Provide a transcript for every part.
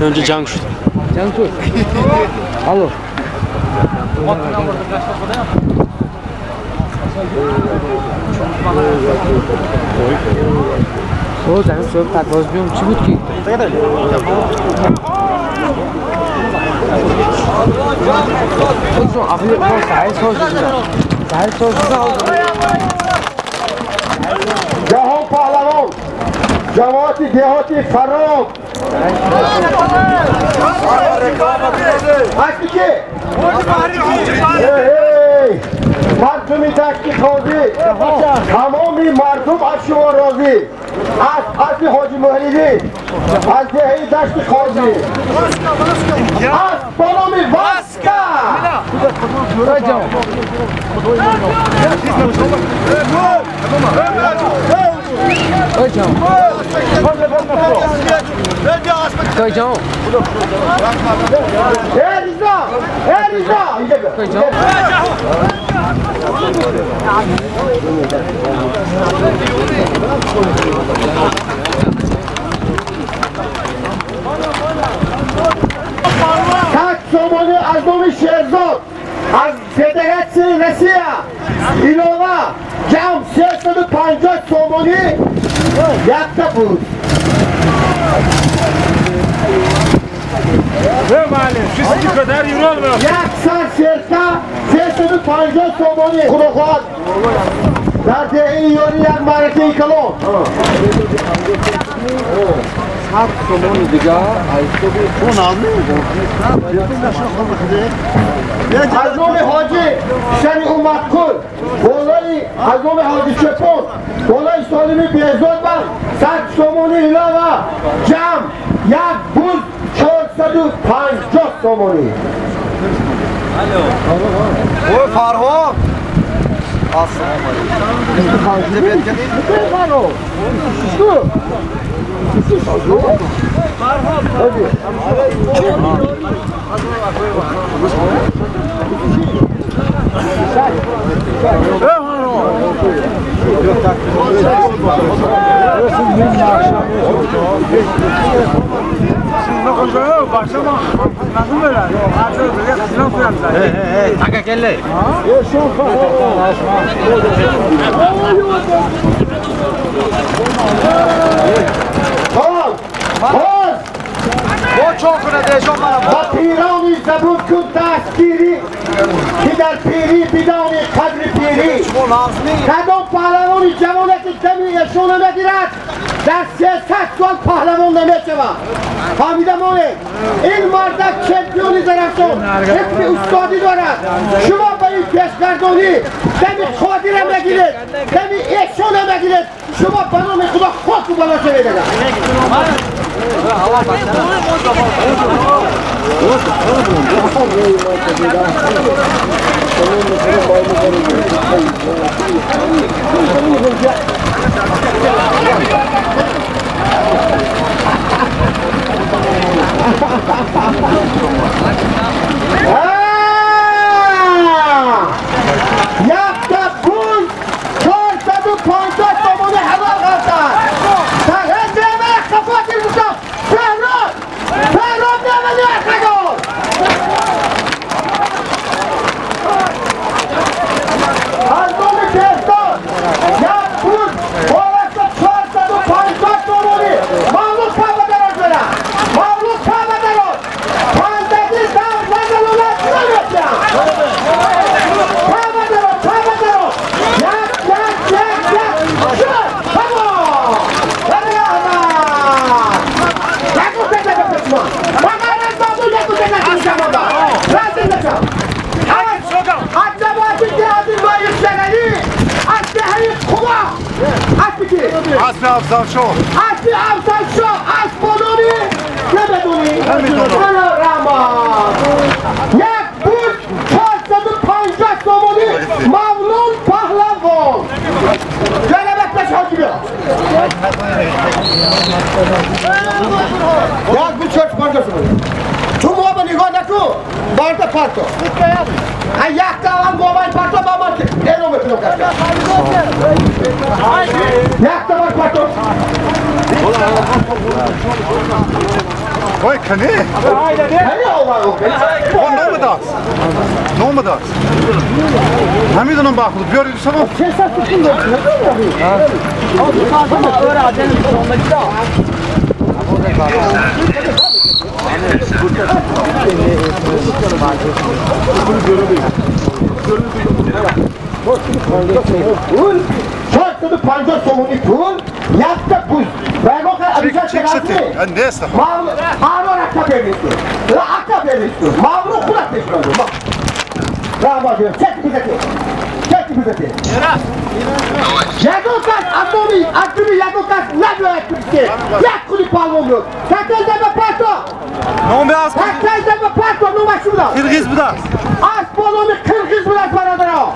Önce can şut. Can şut. Alo. O زنم صبح پرواز بیام چی بود کی؟ جهان پهلوان جماعت دهاتی فرام مردمی دشتی قاضی تمامی مردم از شما راضی از حاجی مهریدی از دهه دشت قاضی از بالامی واسکا تک سومانی از نام شهرزاد از فدراسیون روسیه علاوه جمع 350 سومانی یکتا بود. یک سر شرکه 350 سومانی خدا خواهد در دهه یاری یک معرکه کلان 100 سومانی دیگه از نام حاجی شنی اومدکل بالای از نام حاجی چپون بالای سالمی بیزاد بر 100 سومانی علاوه جمع یک بز 450 سومانی. او فرهاد با پیرانی زبون کن دستگیری که در پیری بدانی قدر پیری. کدام پهلوانی جوانه که دمی ایشان نگیرد در 300 سال پهلوان نمیشود. فهمیده مانید این مردک چمپیونی زرفشان حکم استادی دارد. شما به این پیشگردانی دمی قادر نگیرید، دمی ایشان نگیرید، شما به نام خدا خاک و بلا شوید. یک تا پول 450 تومانی حلال غلطه. اسب افضل شاه، اسب افضل شاه، اسب بانوی نمیدونی؟ نمیدونم. رحمان یک بود 450 تومانی مولون پهلوان. جناب پیش حاجی بیا. یک بود 450 Як табар пато. Ой, кане? Кане овару. Номадас. Номадас. Намедонам ба худ биёред шумо. Че сату кун? Пул 450 сомонӣ пул, якта буз. Ягон кас аз номи аз думи ягон кас набиёяд курске. Як худи палвон биёд. Такайзаба парто. Номи аз Такайзаба парто номаш чӣ будааст? Қирғиз будааст. Аз бо номи қирғиз будааст бародаро.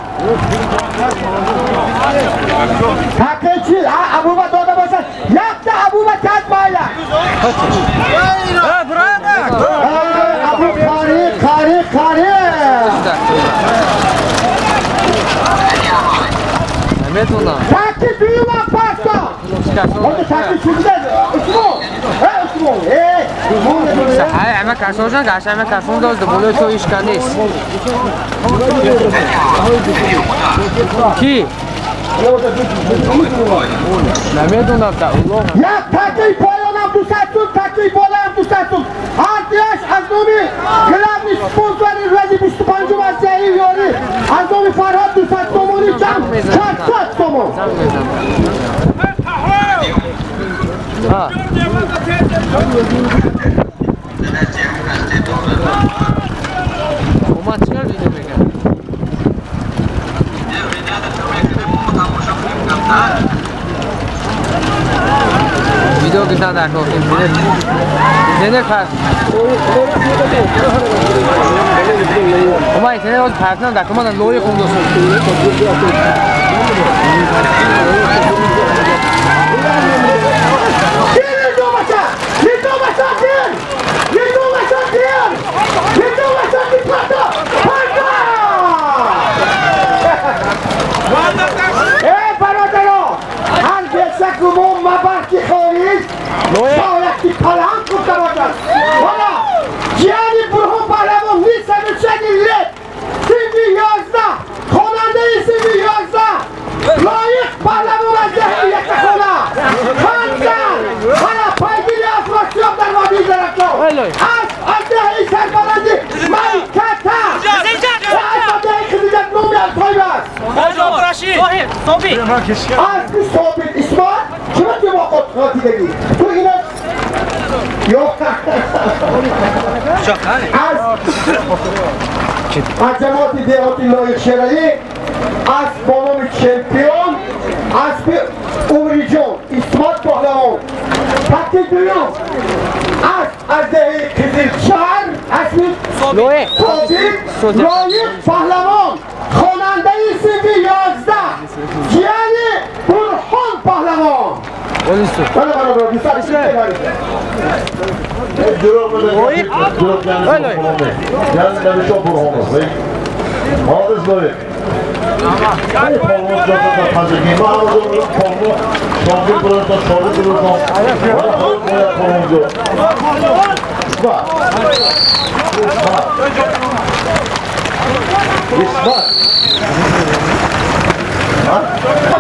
Такай чи? Абуба дода бошад. Якта абуба чанд майла. Абу қари қари қари. Таки дуюма парто. Ода таки чӣ будааст? Усмон. Усмон. Ҳай, ама касошан, гаша ама касон дод, болои то ишка нест. Ки? Намедонам та улоғ. Як таки поёнам 200 сум, таки болоям 200 сум. Ҳар дуяш аз номи главный спонсори рӯзи 25 асияи ёрӣ аз номи Фарҳод 200 сомонӣ ҷамъ 400 сомон. Омад чӣ видео мекард? Видео гирифтан дар кор. Интернет пас. Омад интернет ҳозир партнам дар команда лои хундост. Аз Собит Исмоил чима ҷавоб дидагӣ? Ту ина ё аз ҷамоати деҳоти Лоиқ Шералӣ аз бо номи чемпион аспи Умриҷон Исмоил Паҳлавон. Таки дуюм аз деҳаи Қизилшаҳр аспи Собит Лоиқ Паҳлавон, хонандаи синфи 11 ҷияни Бурҳон Паҳлавон.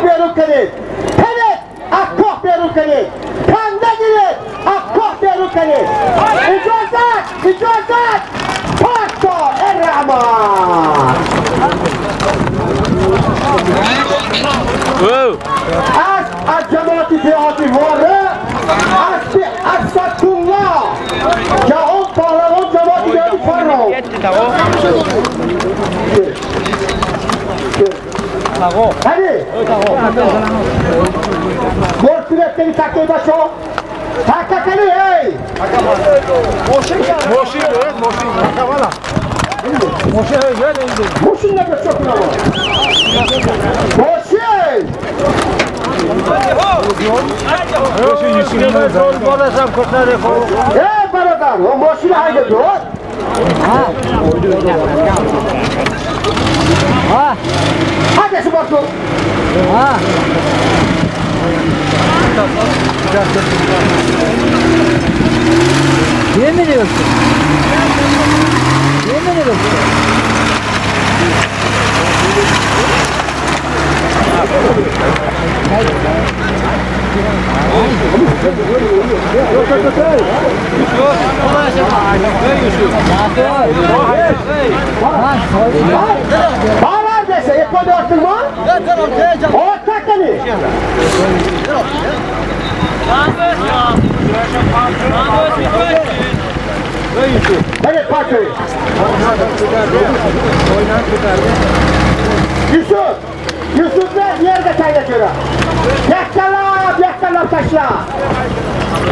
Берун кунед, тенет аз коҳ берун кунед, канда гиред, аз коҳ берун кунед. Иҷозат, иҷозат, парто Раҳмон. Аз ҷамоати деҳоти Вора аспи Асадулло Ҷаҳон Паҳлавон ҷамоати деҳоти Фаррон. Hadi. Bortiretteni takkayı başo. Takkakani hey. Мошин, evet, мошин. Мошин, evet, Мошин ne çok ama. Мошин. Ey baradar, o мошин haydi dur. Ha. Hadi şu bakın. Ha. Yemin ediyorsun. Yemin ediyorsun. Yusuf! Yusuflar yerga tayla Yakkalab, yakkalab tashla.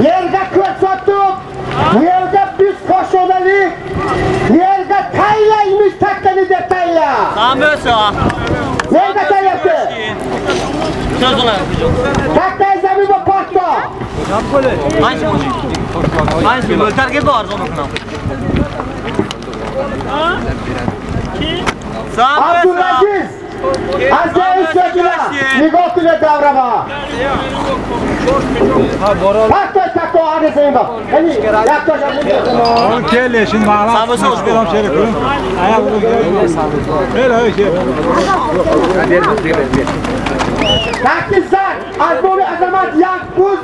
Yerga ko'rsatib, yerga biz qo'shonalik, yerga taylaymiz takkani deb tayla. Yerga tayyapti. Takka zamin va portda. Abdulaziz از سجله نگاه کنه دوره با حتی تکو آنه زمین با یعنی یک تا کلی شین معلوم بیرام شیر کنم آیا تکی زن از بوم عظمت یک بوز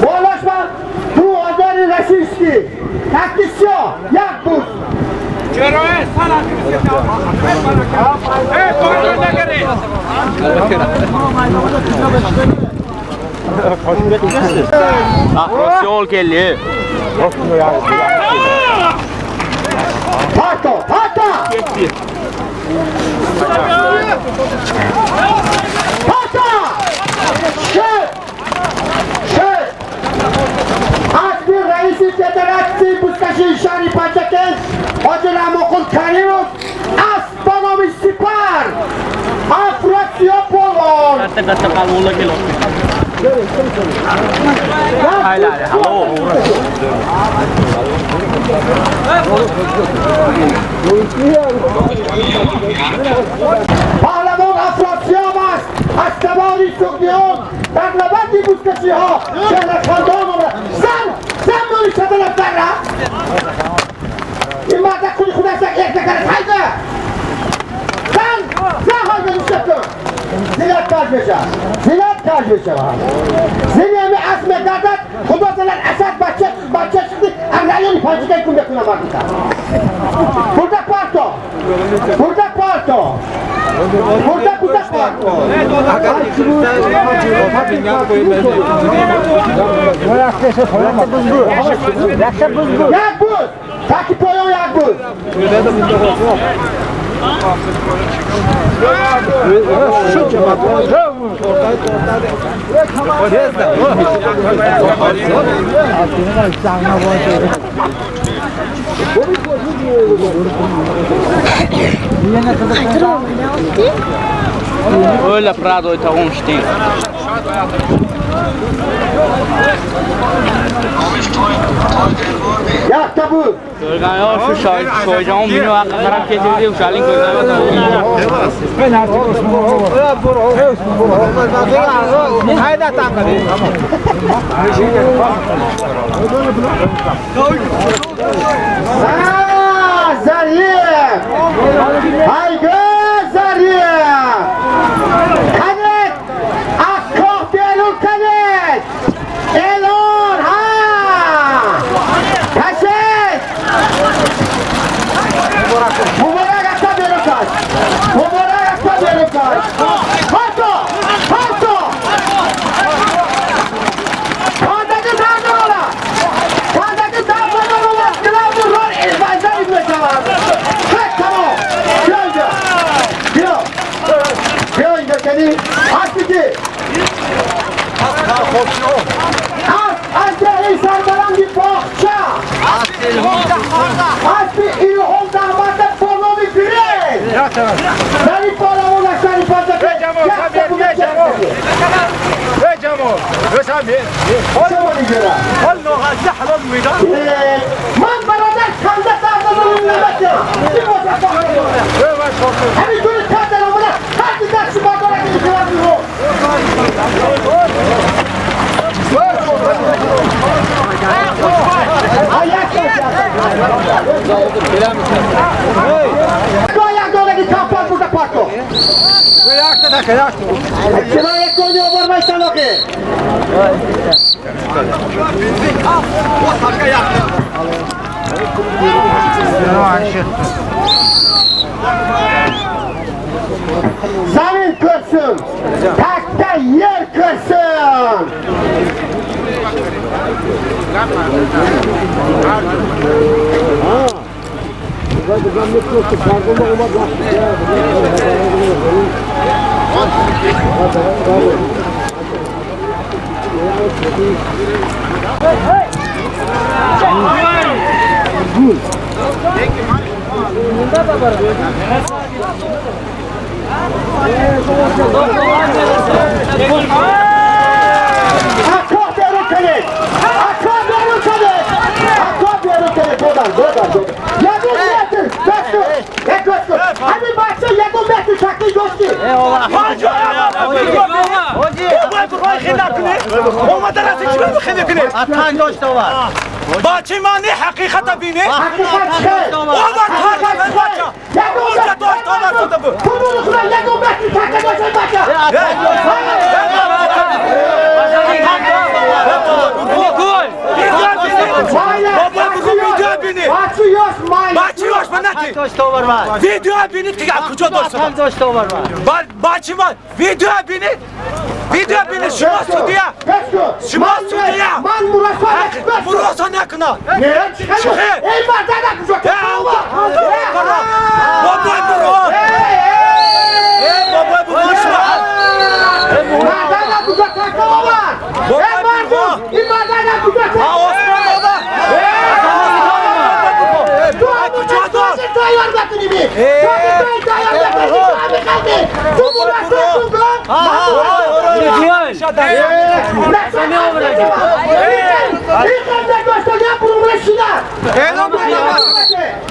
بالاش با دو آزار رسیستی تکی سیاه یک بوز Afrosiyol keldi. Pato, pato! Pato! Şef! Şef! Asbi reisi federatsiya buzkashi shahri Panjakent Hoji Rahmonqul Karimov asp ba nomi Sipar Afrosiyob polvon. Katta-katta palvonlar kelyapti. Pahlavon Afrosiyob ast аз табори Суғдиён дар набарди бузкашиҳо чеҳрахандон омад. Зан, зан моли шаданат дарра. این مرد خودی خودش یک نکرد haydi. Sen, sen haydi düştün. Zilat kaç beşe. Zilat kaç beşe. Zinemi asme gardat. Xudo zaten Asad bahçe çıktı. Rayonu pancikay kumda kuna bakta. Burada parto. Burada parto. Burada burada parto. Yak buz. Taki poyon yak buz. Olha pra doita umshti. Yakta bu. Ko'rgan shu shoyjon meni vaqt qarab ketdi, o'shaning ko'zlari. Zarif! Haydi Zarif! Kanet! Akkoh berun kanet! Elon ha! Kaşet! Muborak akta berun kaç! Muborak akta berun kaç! Hato! Hato! Kandaki dardan ola! Kandaki dardan ola! Kılavuz var! Elbazlar İbne var! Kaç tamam! Bir önce! Bir önce seni Asiki! Az serbalan bir boğça! Asbi ilhom dahmata polnovi gire! Seni polnovi seni polnovi! من برادر خنده سردادم نباشه چی باشه همین طوری کردن آمده هر کی دست برداره که می‌خواد رو چرا یک کنی آبار بایستن آخه؟ Zamin körsün, takta yer körsün. بچه من حقیقت بینه حقیقت ویدیو بینید که کجا داشت بچه من ویدیو بینید ویدیو بینید شما سودیه شما سودیه من مراسا نکنه چه ای مرد نکن بابای برو بابای برو شما مرد نکن ای مرد این مرد نکن آسمان بابا تایار بکنی بی تایار بکنی تو مراسا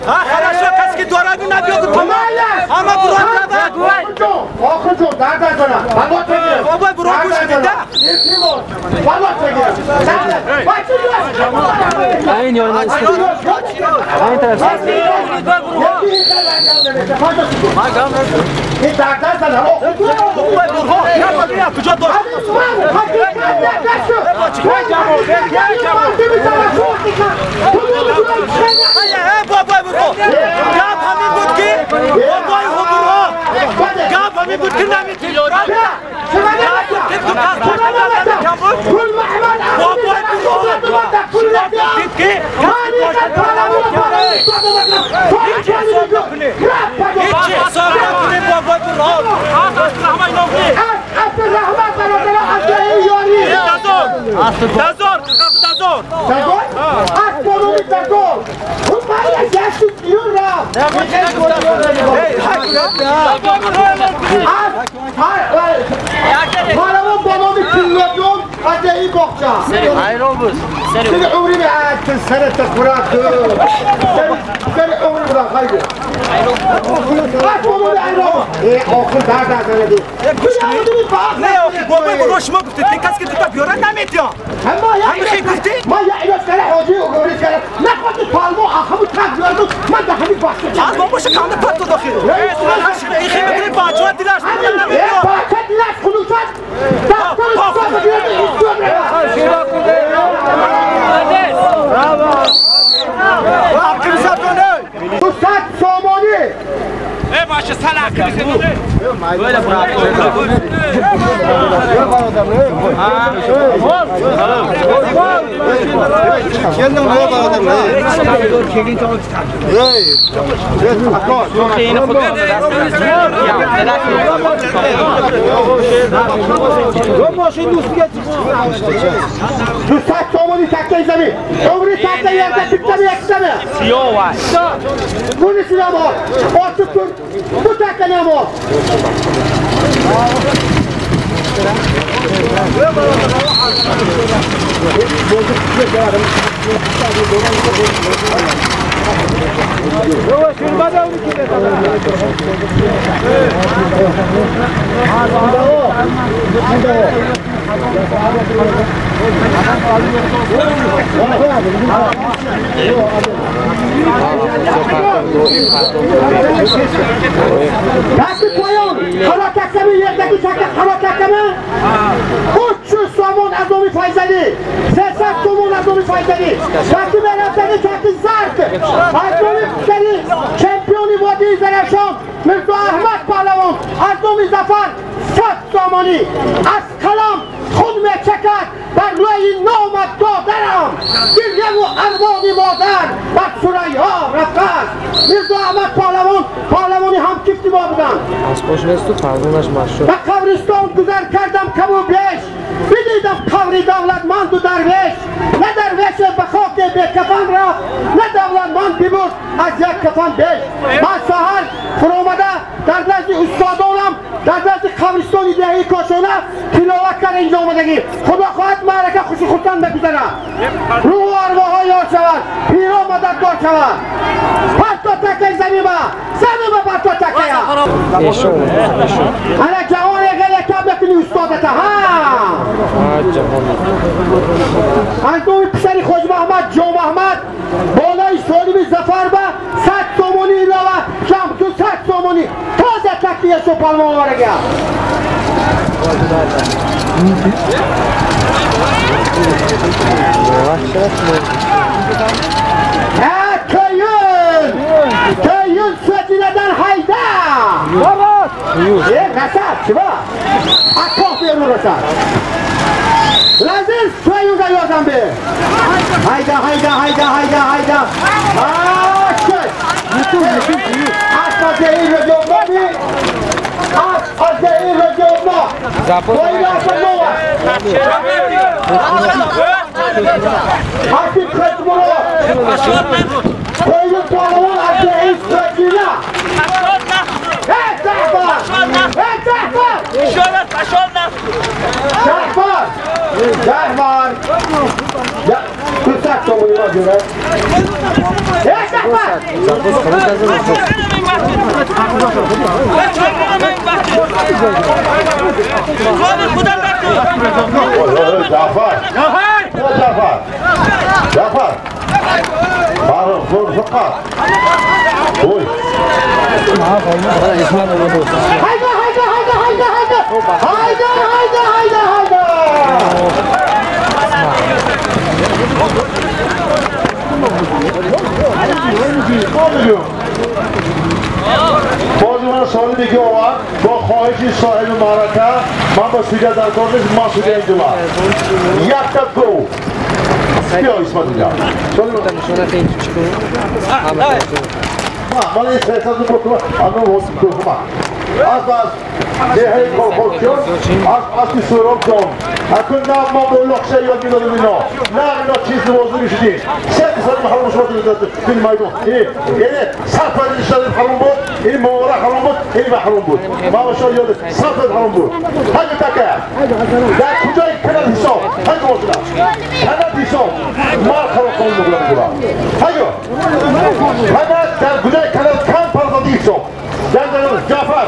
хорошо کسی که دارد نبیاد اما برو آخر جون درد نکنم بابا برو گوش بده دست پایان Яки така қара такама 300 сомон аз номи Файзалӣ, 300 сомон аз номи Файзалӣ. Таки мерафтани таки зард аз номи писари чемпиони водии Зарафшон Мирзо Аҳмад Паҳлавон аз номи Зафар 100 сомонӣ. Аз қалам хун мечакад бар рӯи номат додарам, гиряву арвони модар бар Сурайё рафтааст. Мирзо Аҳмад Паҳлавон паҳлавони ҳамкифти мо буданд. Ба қабристон гузар кардам каму беш, бидидам қабри давлатманду дарвеш. На дарвеше ба хоке бекафан рафт, на давлатманд бибурд аз як кафан беш. Ман саҳар фуромада дар назди устодонам дар назди қабристони деҳаи Кошона тиловат карда инҷо омадагӣ. Худо хоҳад маърака хушу хурсанд мегузарад, рӯҳу арвоҳҳо ёд шавад, пиро мададгор шавад. Парто такаи замима, замима парто такая. Ана ҷаҳон егеле кам мекунӣ устодата. Ҳа, аз номи писари Хоҷ Маҳмад Ҷомаҳмад болои Солими Зафар ба 100 сомонӣ илова ҷамъ 200 сомонӣ тоза такияшо палвон оварага. Köyün! Köyün sötünedən hayda! Rasad, çiva? Akkoh berur rasad. Lazim köyünə yozan bir. Hayda, hayda, hayda, hayda, hayda. Köy! Asma değil rejionma bir. Asma değil rejionma. Boyun asma nova. Asip Kaçmuro. Koyun pahlavan Abdülaziz Söcüna. Hey Cahfar! Hey Cahfar! Cahfar! Cahfar! Ya, tutsak tomuyuma göre. Hey Cahfar! Cahfar! Cahfar! Cahfar! فقط قول هيدا هيدا هيدا هيدا هيدا هيدا هيدا هيدا هيدا. باز من سال دیگه آورد با خواهش صاحب معرکه من با سویده در کار نیست، ما سویده اینجا یک تا گو بیا اسمت اینجا. من این سیصد رو بکنم اما بکنم از از دهه کارخوشیان از از سوراب جان اکن نه ما با لخشه یاد میدادیم اینا نه اینا چیز بازی میشدیم 3 سال محروم شما این میدان یعنی 100 نشدیم حرام بود، این مبارک حرام بود، این محروم بود. ما با شما یاد 100 حرام بود. هنگ تکه در کجای کنار حساب هنگ باشد کنار حساب ما خراب کنیم بگم هنگ کنار در کجای کنار کم پردازی حساب در جعفر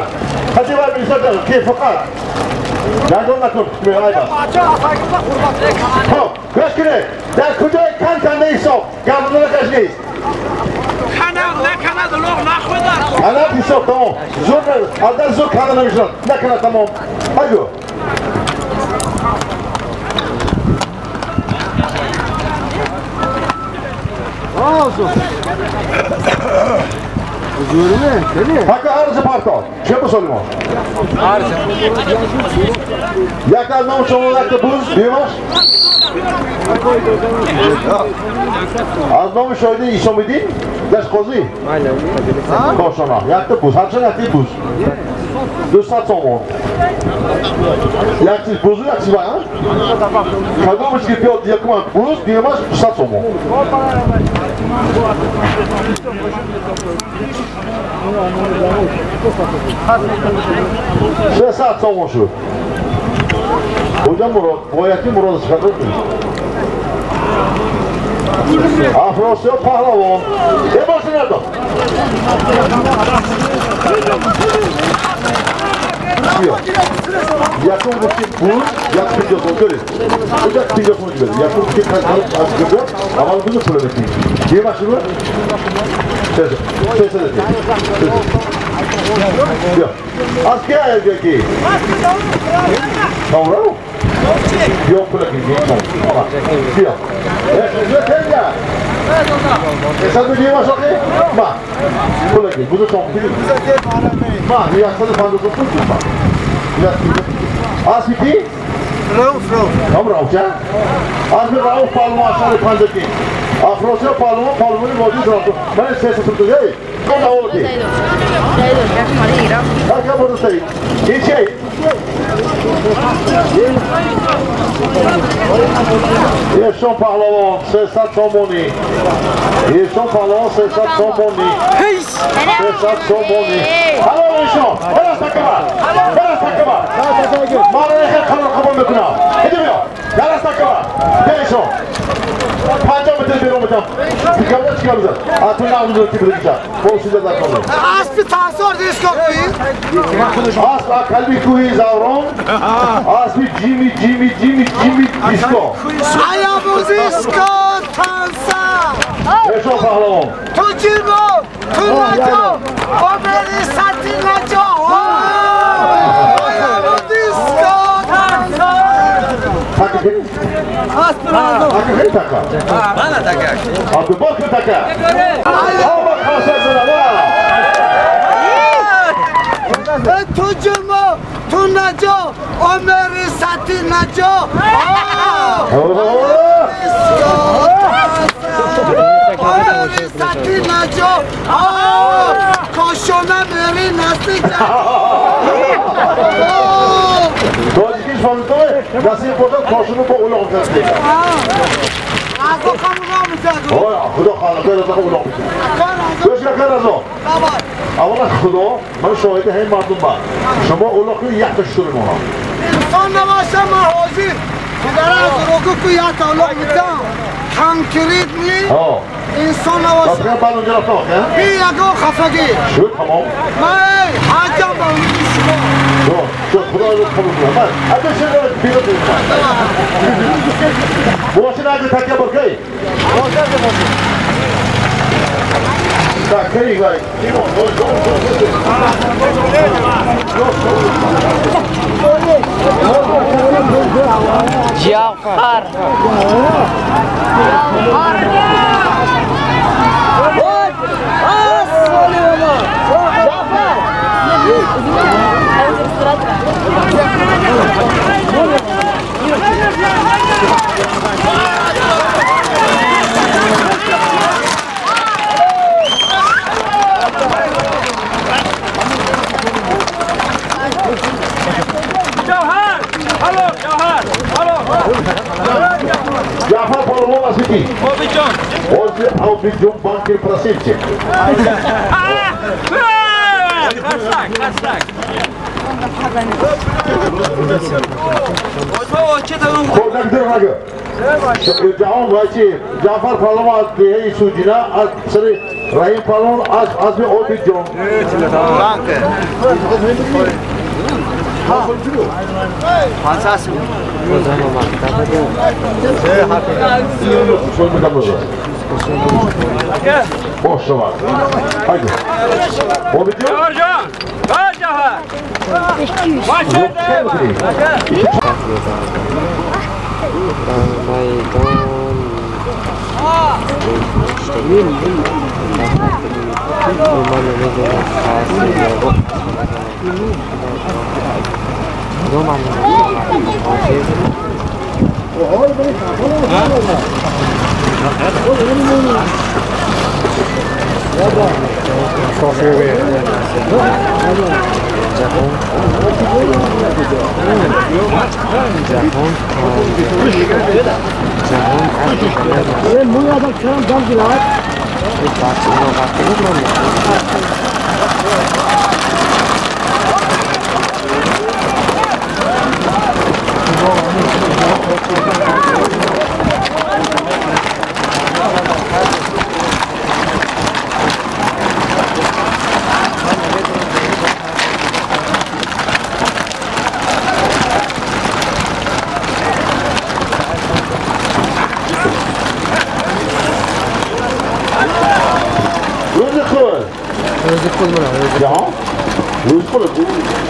حجی بر می‌رسد که فقط گردان نکن می‌آید. خب گوش کنید در کجای کن کنده حساب گردان نکش نیست. کنه حساب تمام زور از زور کنه نمیشد نکنه تمام. هایو حق عرض پرتاب چه بسالیم عرض یک از نام شما یک بوز بیماش از نام شاهده ایسامیدین دست قاضی کاشانا یک بوز همچنین یک بوز 200 سومون یک چیز بوز یک چیز باید کدومش که بیاد یکم بوز بیماش 200 سومون 300 سومون شد. کجا مراد؟ باید مراد چقدر کنید؟ افراسیاب پهلوان یه باشه ندار якум гуфт ки пул як 50 сом доред. Як 50 сом доред. Якум гуфт ки аз куҷо? Аввал куҷо пул медиҳӣ? Бемаши буд? Се се. Аз ки ки? Добро? Биё пулаки, биё. Ма. Пулаки, бузу чом. Ма, 150 пул. Аз ки? Рауф, Рауф. Там Рауф, ча? Аз ми Рауф палма шари панҷаки. Афросиё палма палмони води Рауф. Ман се суту эй. Кон аоди. Така буду саи. Ичей. Ешон паҳлавон 300 сомонӣ. Ешон паҳлавон 300 сомонӣ. 300 сомонӣ. Ҳало ешон. Ҳала сакава. Ҳала сакава. Мара ехе қарор қабул мекунам. Иди биё. Ҳала сакава. Ешон. 50 метр берун метам. Чикар чикар бизан. А ту нағз ки биргиҷа. Бошида закон. Асби тасор диско кӯи. Асп акалби кӯи Заврон. Асби ҷими ҷими ҷими ҷими диско. Ая бузиско танса. Ешон паҳлавон. Ту ҷимо, ту наҷо, омери сати наҷо. Ая бузиско танса. Така така. Мана така. Абдубакр така. Ама хаса зана. Ту ҷимо, ту наҷо, омери сати наҷо. Омери сати наҷо. Кошона мери насиҷа. Тоҷикиш фаҳмидои насиб бошад кошуну бо улоқ мезанад. Разо хамуға мезанад. Ой, худо халақа разо улоқ мезанад. Гӯш кун разо. Аввала худо ман шоҳиди ҳамин мардум ба. Шумо улоқи якта шутур мемонам. Инсон набоша ман ҳозир. Пидара аз рогу ку якта улоқ медам. Конкретни инсон набоша. Баъд онҷо рафта охе? Би ягон хафагӣ. Шуд тамом. Ман ҳаҷам ба умиди шумо. Шуд худо рӯз қабул кунад. Ман ҳатто шуд бира мошин агар такя бор кай? Так, кай вай. Ҷафар. Ҷафар палвон аст ки? Обиҷон. Ҳозир Обиҷон банки просильчик. Қарсак, қарсак. Ҷаҳон вайчи Ҷафар палвон аз деҳаи Суҷина аз писари Раҳим палвон аз азми Обиҷон. Бош шавад. Ҳайду. Обиҷон? Ҷафарҷон! Ҳа, Ҷафар! Ja, روز خود بود.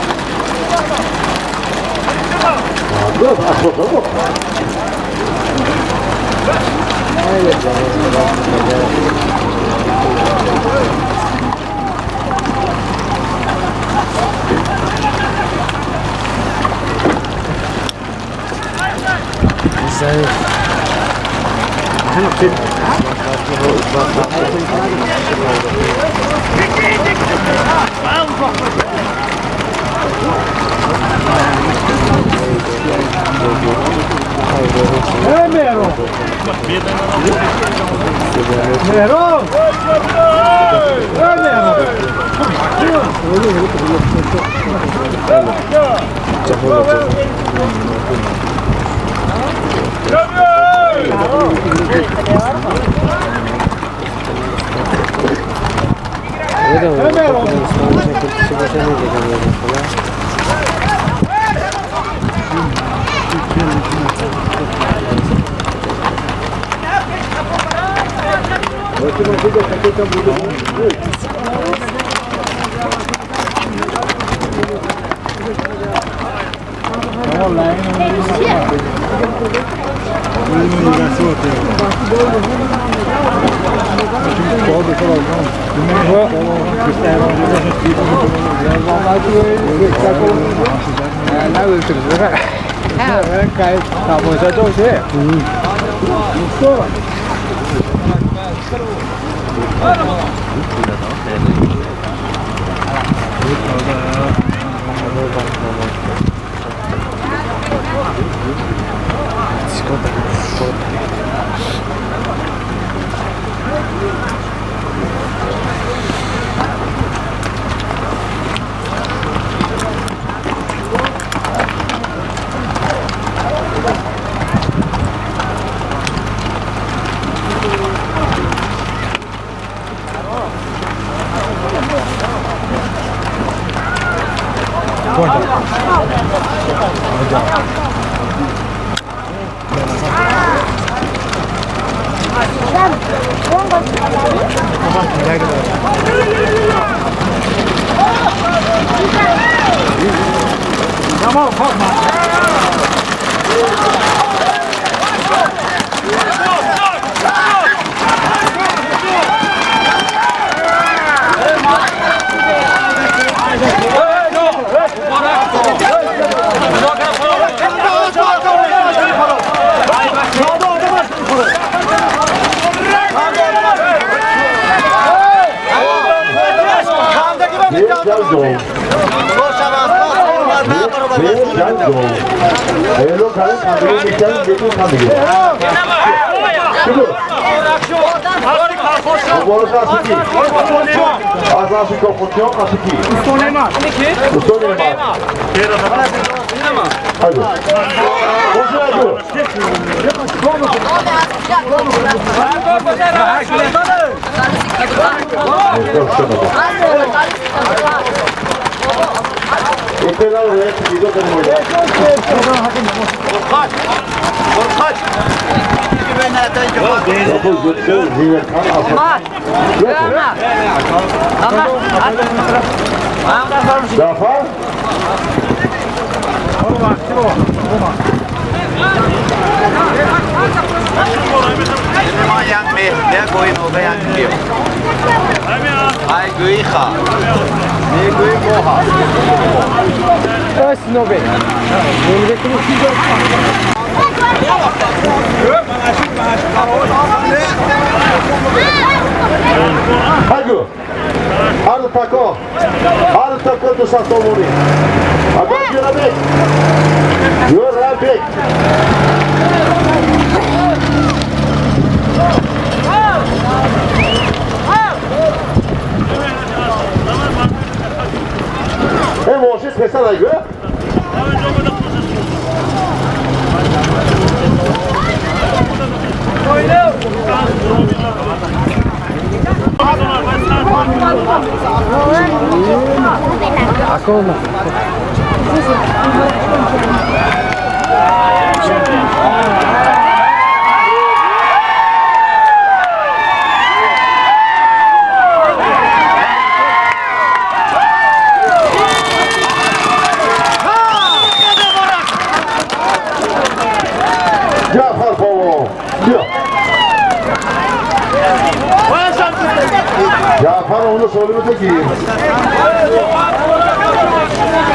جعفر سالم تگیر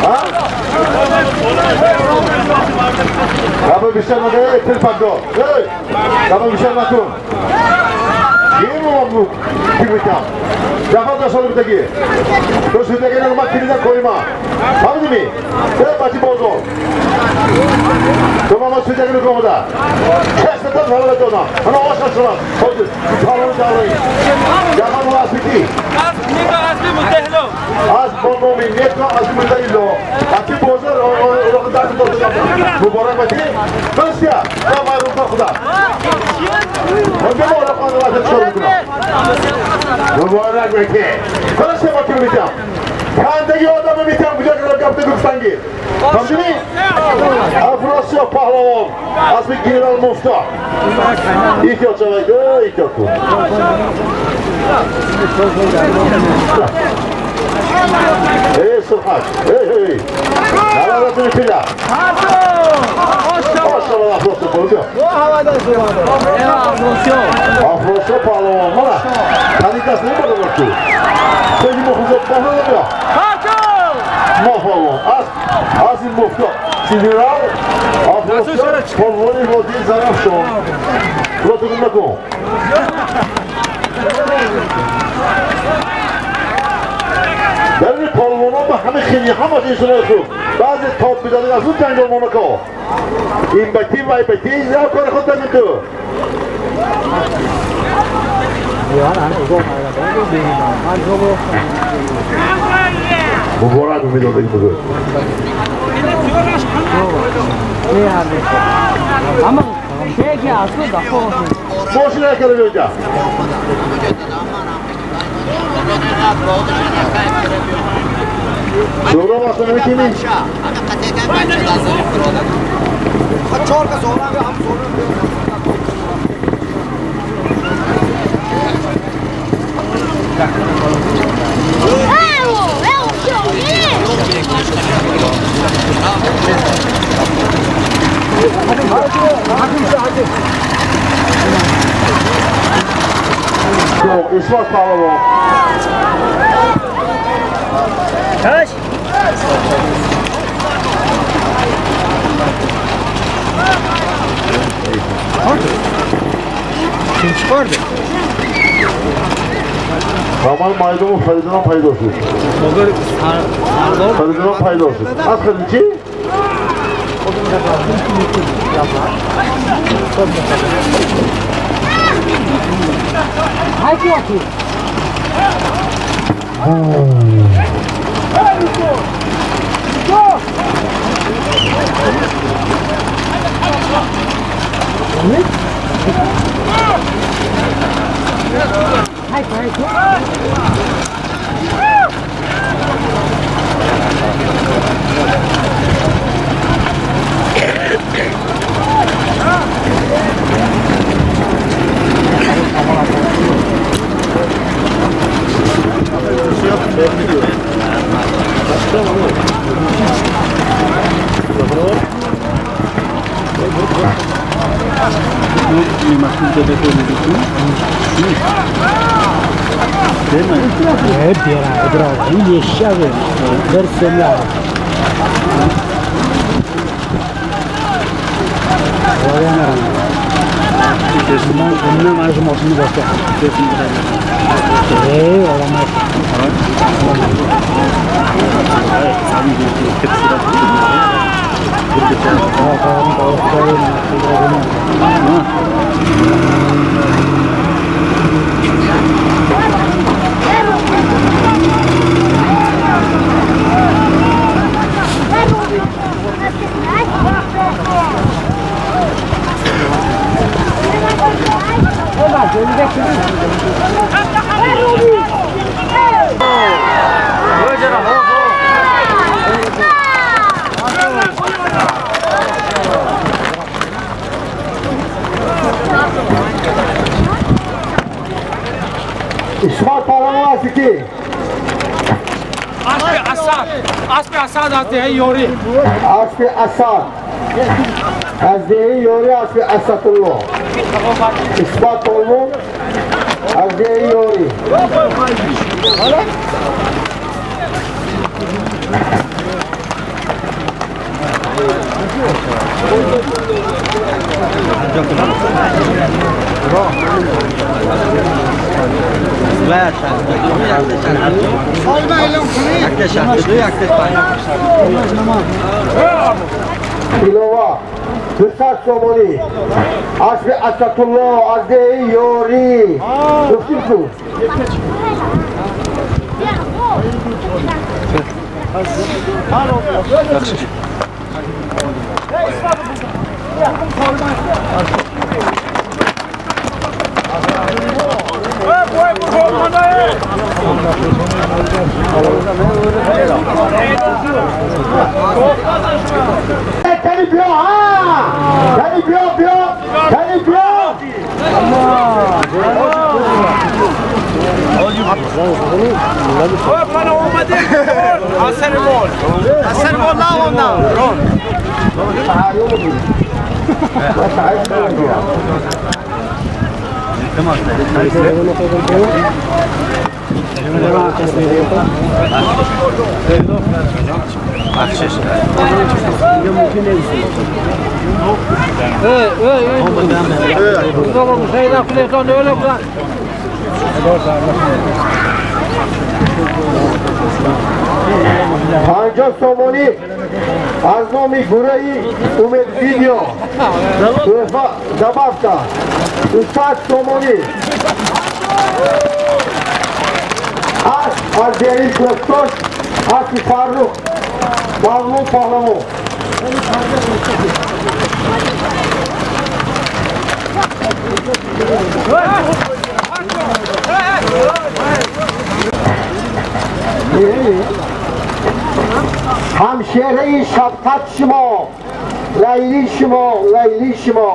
ها؟ قبل بیشتر نده تلفن قبل بیشتر نکن گیر ممنون کی میتم جعفر سالم تگیر تو شده که ما کلیدن کنیم فهمیدی می؟ بچه بازار تو ما سوده که نکنم ده کس نداد حالا دادم انا آشنا شدم خودت پالون دارایی جعفر ما از کی؟ از بانومی نتا از مدایلو بچه بازار رو دست دادم مبارک باشی بسیا ما رو خدا مبارک باشی خلاص ما کی میتم کندگی آدم میتم کجا که گفته گفتنگی فهمیدی؟ افراسیاب پهلوان از گنرال مفتاح احتیاط شوید احتیاط کن ای سرحاج ای ای حرارت فيلا ماشاءالله افراسیاب افراسیاب پهلوان مانا کدی کس نمی‌برد تو خیلی مخوض پهلوان بیا ما پهلوان از این مفتاح گنرال افراسیاب پهلوانی وادی زرافشان رو تکون نکن در این پهلوان ها به همه خیلی همه انسان خوب بعضی تاب میدادن از اون جنگل موناکو این بتی و این بتی نه کار خود داریم تو مبارک میدادن بزرگ ماشین نکرده بیاید سهراب اصلا نمیتونی؟ اسماعیل پهلوان Kim çıkardı? Aman maydanoz Feridunan payda olsun. Feridunan payda olsun. Az kalın ki. Hadi atıyor. اسماعیل پهلوان هستی کی؟ اسب اسد از دهه یوری. اسب اسد از دهه یوری، اسب اسدالله. اسماعیل پهلوان از دهه یوری. сомонӣ. Илова 200 сомонӣ. Асби Асадулло аз деҳи Ёрӣ. Гуфтим ку? Tani بیا ها، تنی بیا بیا، تنی بیا. من اومده اثر مال، اثر مال نه 50 сомонӣ аз номи гурӯҳи Умед Видео добавка 200 сомонӣ аз деҳи Кӯктош аси Фаррух Мавлуд Паҳлавон. ҳамшераи шафқат шумо, лайли шумо, лайли шумо.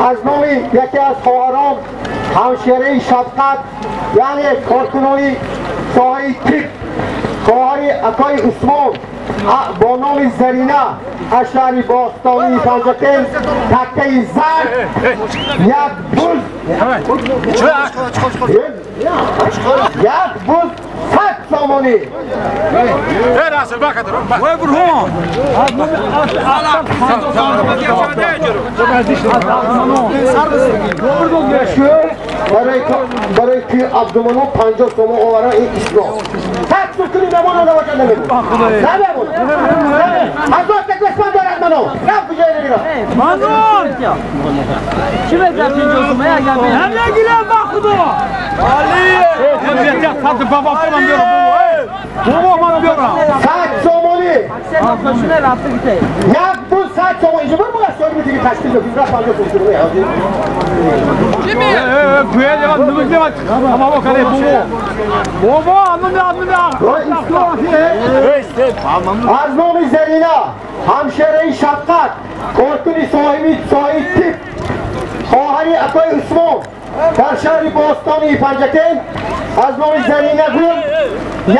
Аз номи яке аз хоҳарон ҳамшераи шафқат, яъне коркунони соҳаи тиб, хоҳари акои Усмон бо номи Зарина аз шаҳри бостонии Панҷакент таккаи зард як буз, як буз 100 сомонӣ. Барои ки Абдуманон 50 сомон оваран ин ислом. 100 сукуни мемонад набошад намегӯ. Намемонад. Ҳазор таквесман дорад мано. Рафт куҷое намерад. Манон! Чӣ мегӯяд инҷо сумая агар бе? Ҳамягирам ба худо. Али! 100 сомонӣ. Як буз 100 сомонӣ. Инҷо бир була соҳиби диги ташкил дод. Рафт 50 сомонӣ. Аз номи Зарина ҳамшераи шафқат, коркуни соҳиби соҳаи тиб, хоҳари акои Усмон дар шаҳри бостонии Панҷакент аз номи Зарина гул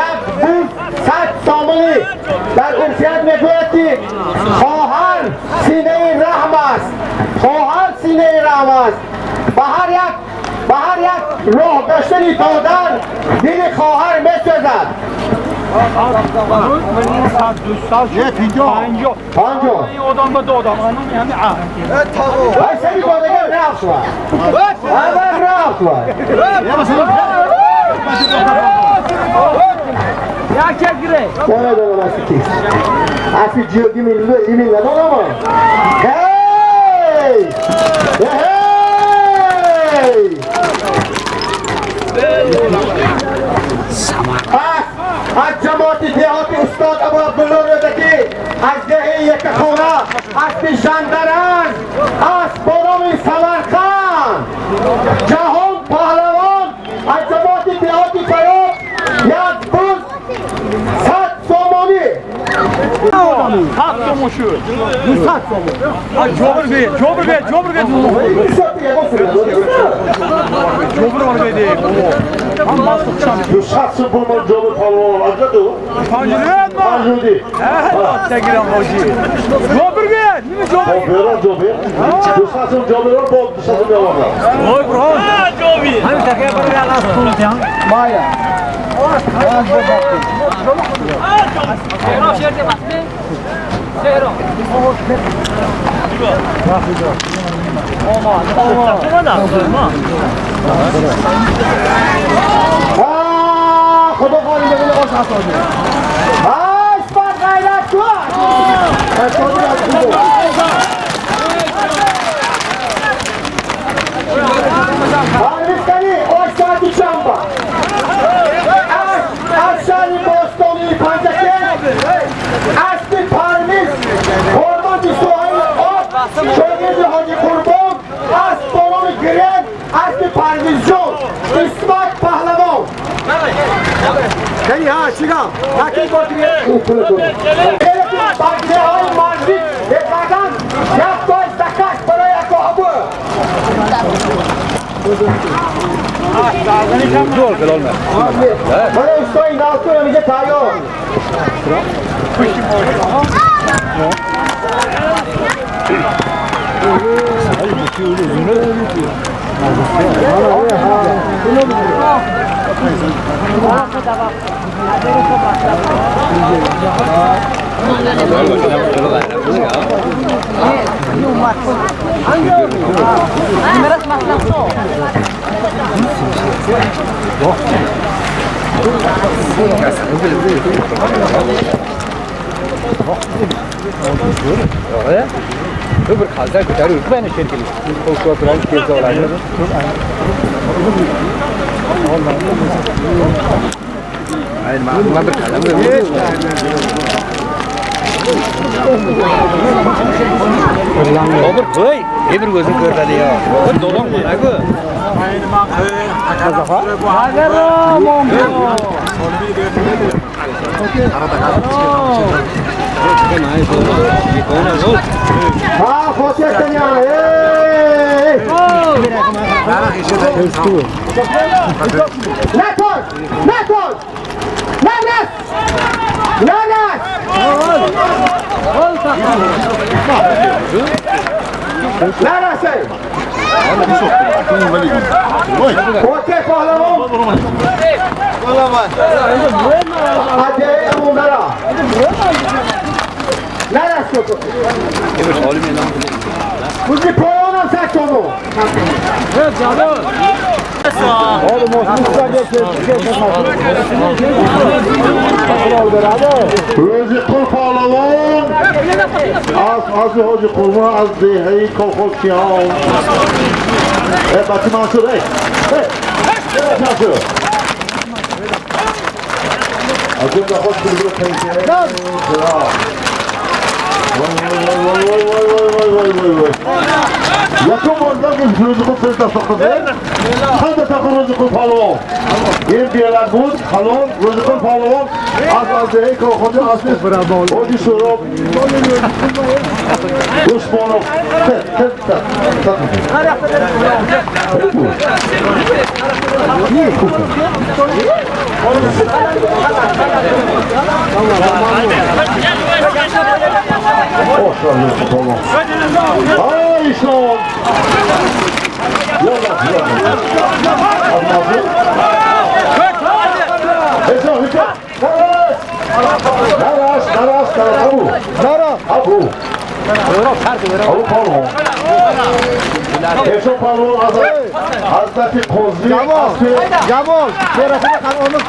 як буз 100 сомонӣ. Дар урфият мегӯяд ки хоҳар синаи раҳм аст, хоҳар синаи раҳм аст. Ба ҳар як роҳ гаштани додар дили хоҳар месӯзад. 50 از جماعت دیهات استاد ابو عبدالله رودکی از دهه یک خانه از ژندران از بارام سمرقند جهان پهلوان از جماعت دیهات فیاض یک بز 100 سومانی 100 سومون شد 200 سومون جبر بی جبر بی جبر بی جبر var bey 200 سومون جبر پهلوان عجب پنجوری جبر بی جبر جبر 200 سومون جبر با 200 سومون خدا خالی ببینه آش حساده اسپر غیرت کن پرویزکنی آش ساعتی شنبه از شهر باستانی پنجکه اسب پرویز قربان ساحل آب شاگرد حاجی قربان اسب بانان گرن اسب پرویز جان اسمت پهلوان یعنی ها چیگم نکی باتریه بچه های مازی بپردن یک تای سکش برای اکو ابو برای استای ناوتو میگه تایو نکن نکن نرس نرس نرسه اوکی پهلوان ادعای امونگرا نرس کن روزی پایانم سک کنو روزی قل پهلوان از حاجی قربان از دههی کاخوکیان بچه منصور ای منصور از اون دخواست کلی رو پیشه وای وای وای وای وای وای وای یکم بازدم که روزی خود فرست دست خود دست روزی خود پهلوان این بیرن بود حلال روزی خود پهلوان از دهه کاخوندی از حاجی سهراب عثمانов تت تت تت جوان چرا خانم از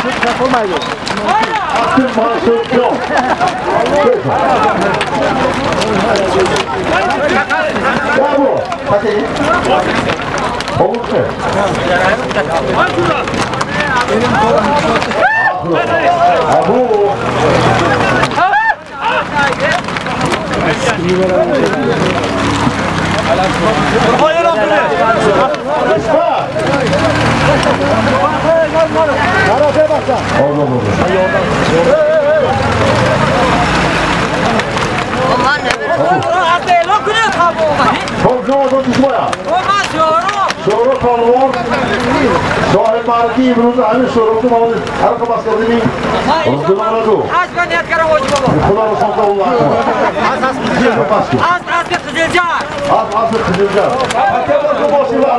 Аз қизилгар. Ака бошо боши ва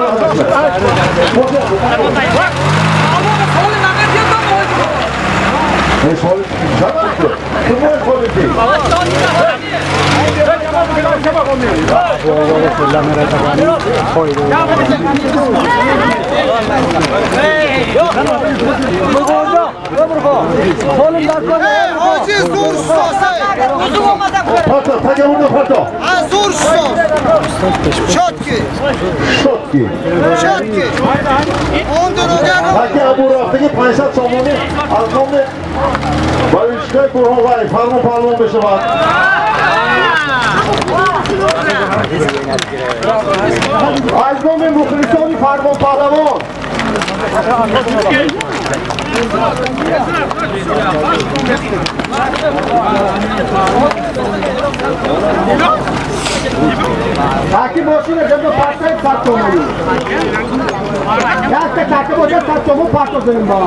Не соли заман ку соли Шотки. Таки Абурафтаги 500 сомонӣ аз номи Баришкаи Бурҳонвай Фармон Паҳлавон мешавад. Аз номи мухлисони Фармон Паҳлавон. Таки мошина ҷамъ партай 100 сомонӣ. Якта таки бошад 100 сомон парто занем ба.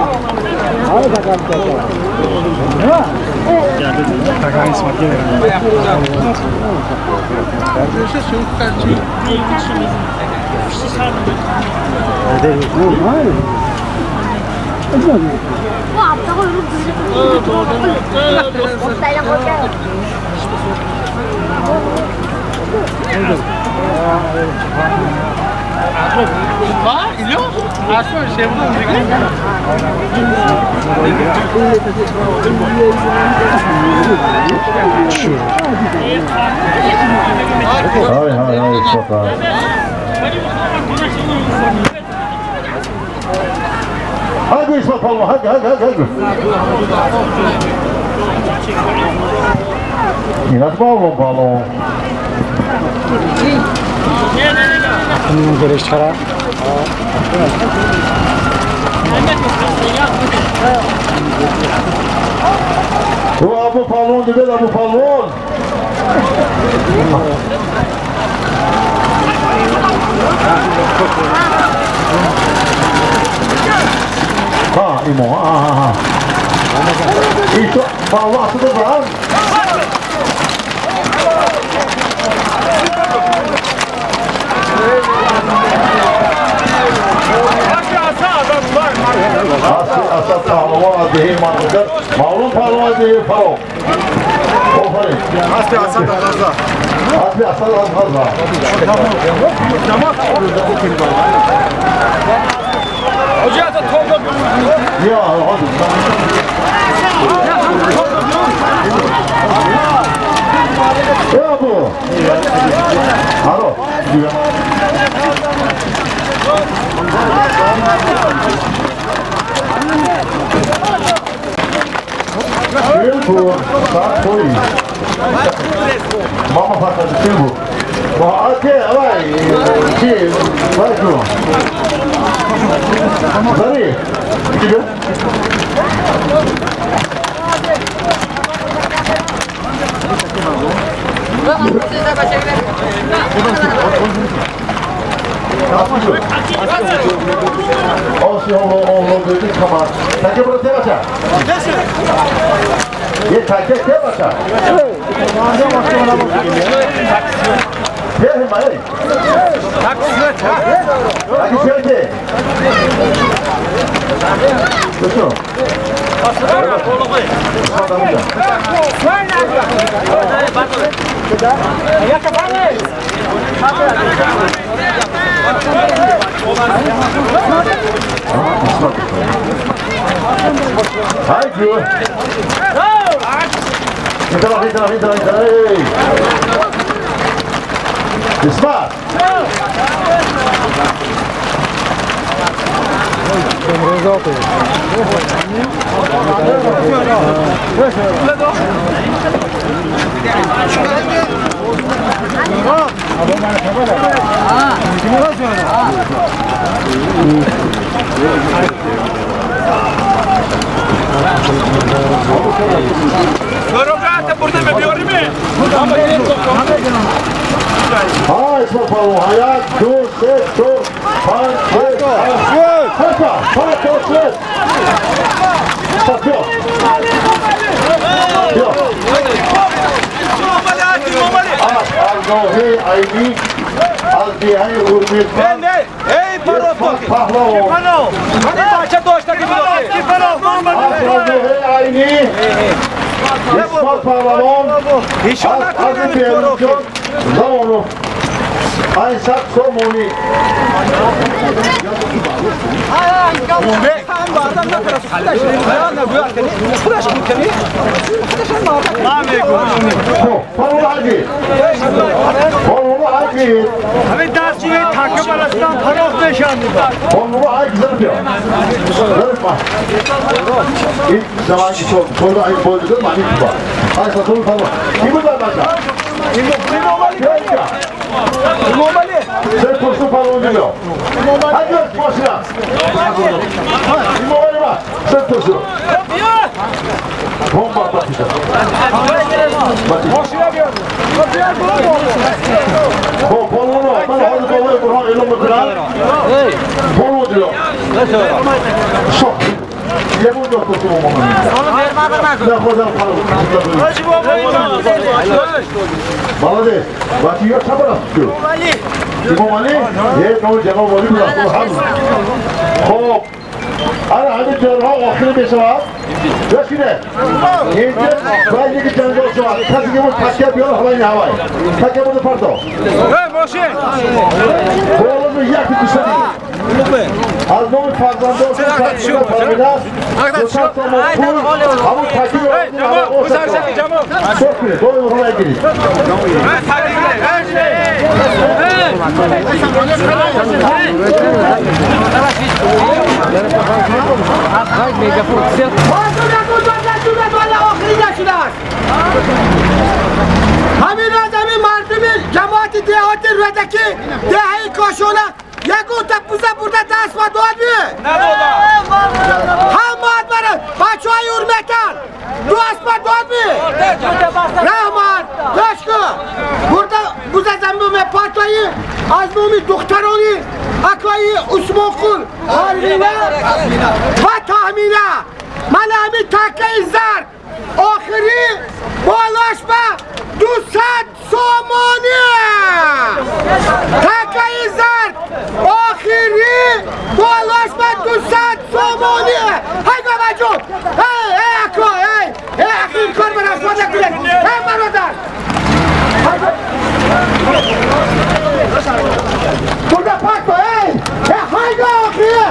Ай, ай, ай, спокойно. Hadi İsmet Palma, hadi, hadi, hadi, hadi. İnat balon, balon. Bu Abu Palon değil, Abu Palon. Ha, İmo, ha, ha, ha. İşte Palon da var. Asad Pahlavan adı Margar, Mavlon Pahlavan adı Farok. Ofarin. Asli Asad Al-Gaza. Asli Asad Al-Gaza. Hoca da topla. Ya hadi. Ya bu. Alo. Silbo, tá, foi. Mama faca de Silbo. Aqui, vai, aqui, vai, João. Zari, diga. Айнӣ аз деҳаи Урмедман Паҳлавон аз деҳаи Айнӣ Исмот Паҳлавон аз Берунҷон Замонов 500 сомонӣ. Молодец. خب انا همین جنها آخر بشود بشینه اینجا باید یکی جنگل شود کسی که بود تکیه بیاد هوای این هوای تکیه بود پرتا بالا یک دوستی از نام فرزندان تکیه فرمیده است 200 تومان پول همون تکیه رو کنید باید رو نگیرید همین از همین مردم جماعت دهات رودکی دهه کاشونه یکون تا پوزه برده دست و داد بی هم برای بچه های ارمتن دو اسب داد بی رحمان داشکو برده بوزه زنبوم پاتایی از نومی دخترانی اکایی عثمان قول آرمینه و تحمینه من همین تکه زرد آخری بالاش به 200 سومانی تکه زرد آخری بالاش به 200 سومانی های بابا جون ای ای اکا ای ای اخیر کار بر اسمان نکنید ای برادر برده پاک با ای ای های آخریه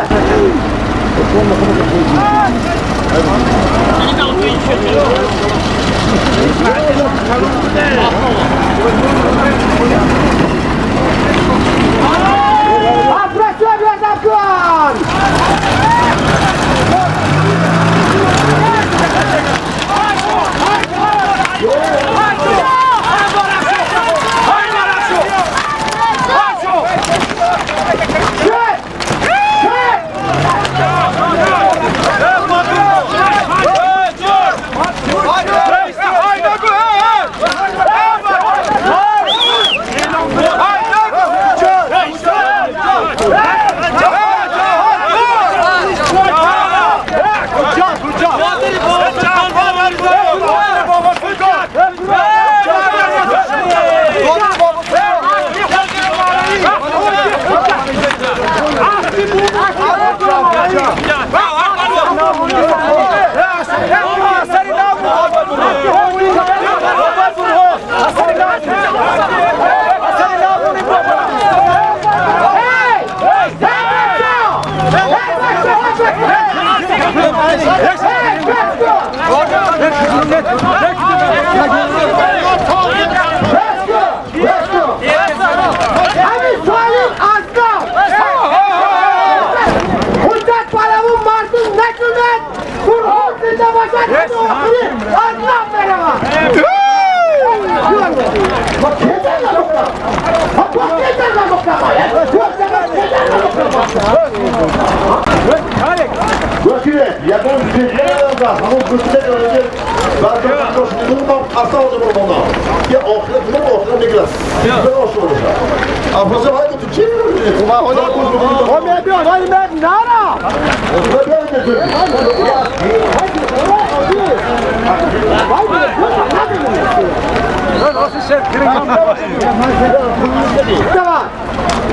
افراسیاب یازم کن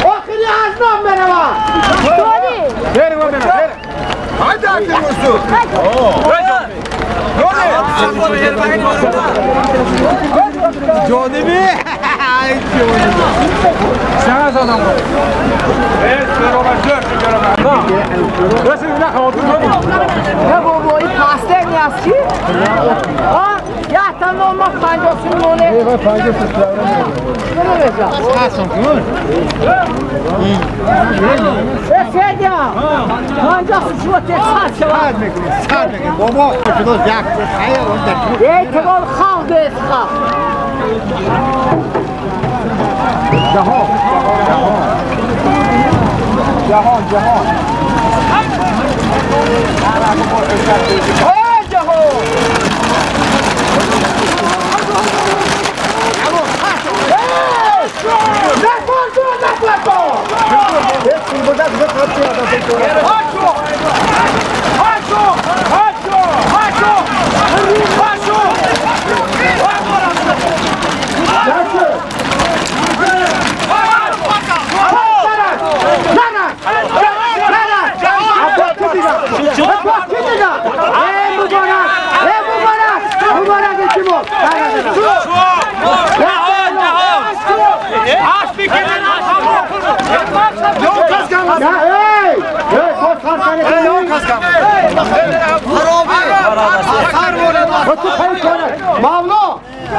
آخری از نام بروم. جانبی نه بابا این پاسته نیست چی؟ ها؟ یا تنها ما 50 سومونه. نه 50 سومونه. سیدیا 50 سومونه صد میکنی صد میکنی بابا شده یک خیر اون در اعتبار خالد اسخا. جهان جهان جهان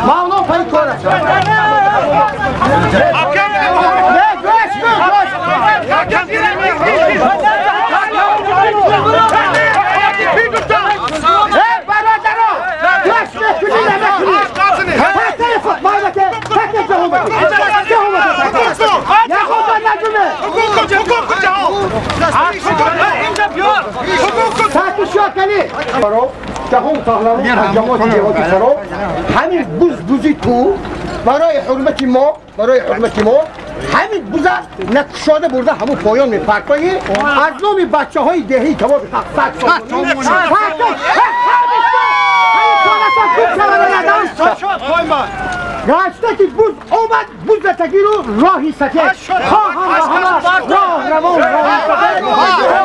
ممنون پای کاره. جهان پهلوان جماعت جهادی خراب همین بوز بوزی تو برای حرمت ما برای حرمت ما همین بوزه نکشاده برده همون پایان میپرتایی از نام بچه های دهی کباب 700 گشته که بوز اومد بوز تگی رو راهی سکه خواهم همه راه روان راهی سکه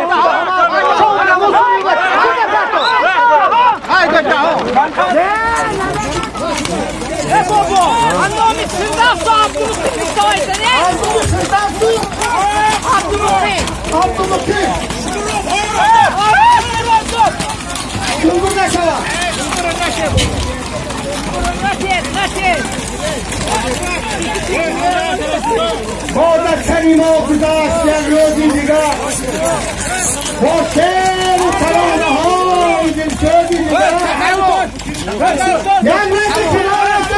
با سری ما گذشت یک روزی دیگر با شعر و ترانه های دلشادی دیگر یک روزی کنار از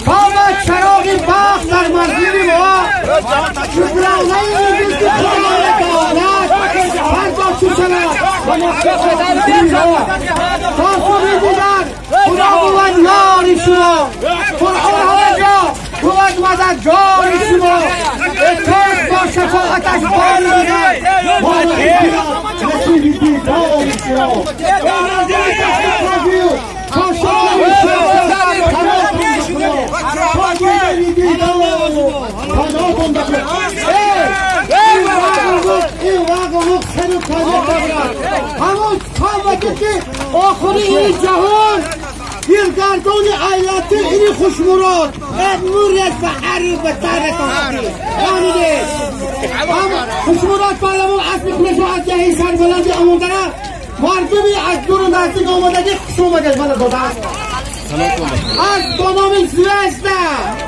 آمد چراغی بخت در منزل ما شکرانه این که خدا هر جا چه و تا صبح دیگر خدا بود یار شما قرآن همه جا بود مددگار شما اتاق با شفاعتش بار دیگر ما نصیب دیدار شما همون تا که آخری این جهان گردان ایلتی اینی خوشمراد موریت و عریب و ترکان فهمیده هم خوشمراد پهلوان اسب خودش رو از جهی سربلندی آمده مردمی از دور و نزدیک آمدگی خوش آمده من دادن از با نام زوزده